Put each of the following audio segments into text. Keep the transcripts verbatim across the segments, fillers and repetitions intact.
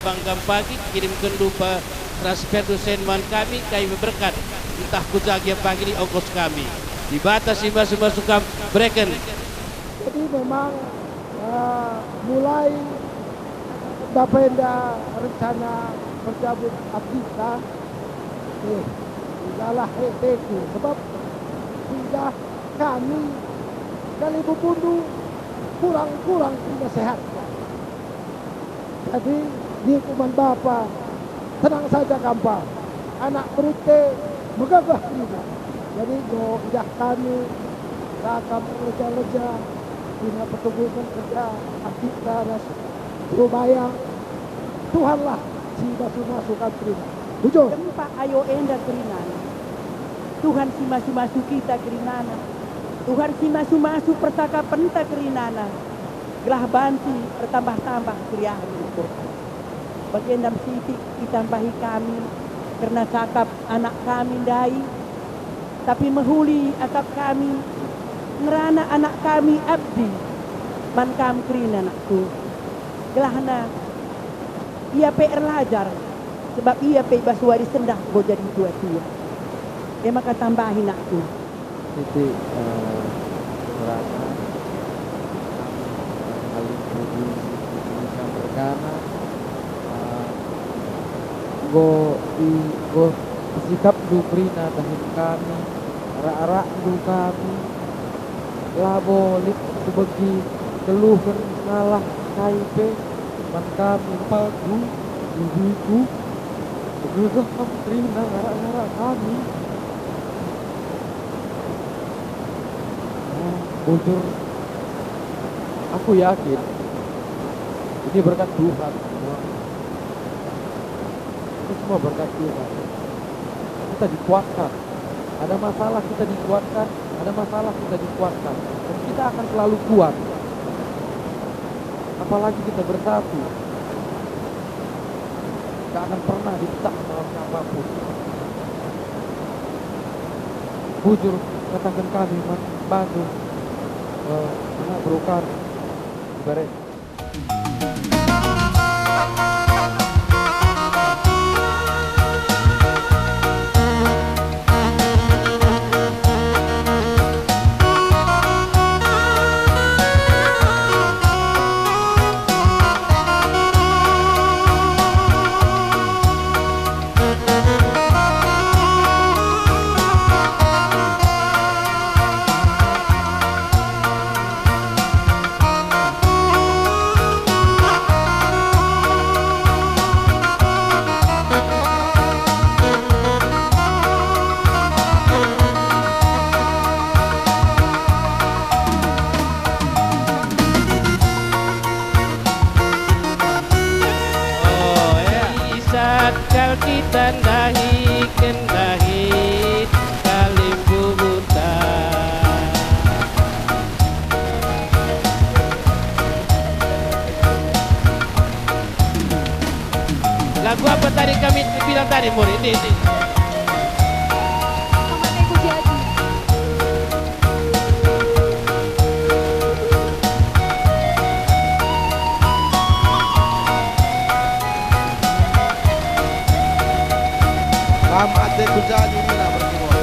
Kam pagi kirimkenndu pe ras perndu sen man kami, kai pe berkat, ntah ku ja gia pagi lit ongkos kami. Dibata si masu-masu kam bereken. Jadi memang, eh, mulai bapa enda rencana perjabun abdita, eh, idalah eteku, sebab idah kami kalimbubunndu kurang-kurang penasehat. Jadi, ningku man bapa, tenang saja kam pa. Anak berunte megegeh kerina. Jadi, enggo idah kami, la kam erleja-leja, guna pertungguken kerja abdita ras Surabaya. Tuhanlah si masu-masu kam kerina. Bujur. Dempak ayo enda kerinana. Tuhan si masu-masu kita kerinana. Tuhan si masu-masu percakapenta kerinana. Gelah banci ertambah-tambah keriahen ukurta. Bagenda me sitik itambahi kami kerna cakap anak kami ndai, tapi mehuli akap kami ngerana anak kami abdi man kam kerina, anakku. Gelahna ia pe erlajar, sebab ia pe i bas wari sendah enggo jadi tua-tua. E maka tambahi, nakku. Siti, eh, merana, eh, alim pudi, pudi mergana, eh, enggo i, enggo sikapndu kerina dahin kami, arak-arakndu kami, labo lit kubegi keluhen salah kai pe man kami, empalku, bibiku, begegeh kam kerina ngarak-ngarak kami. Bujur, aku yakin ini berkat Tuhan semua. Itu semua berkat Tuhan. Kita dikuatkan. Ada masalah, kita dikuatkan. Ada masalah, kita dikuatkan. Dan kita akan selalu kuat. Apalagi kita bersatu. Tak akan pernah dipecah sama siapapun. Bujur, kataken kami man bandu, eh, anak beru kami, Ibaret. Oh, ya. Isat kal kita ndahiken dahin kalimbubuta. Lagu apa tadi kami bilang tadi, Muri? Ini, ini. Sama Teguh Jaji. Selamat Teguh Jaji, Nina Bertimur.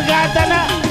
Katana,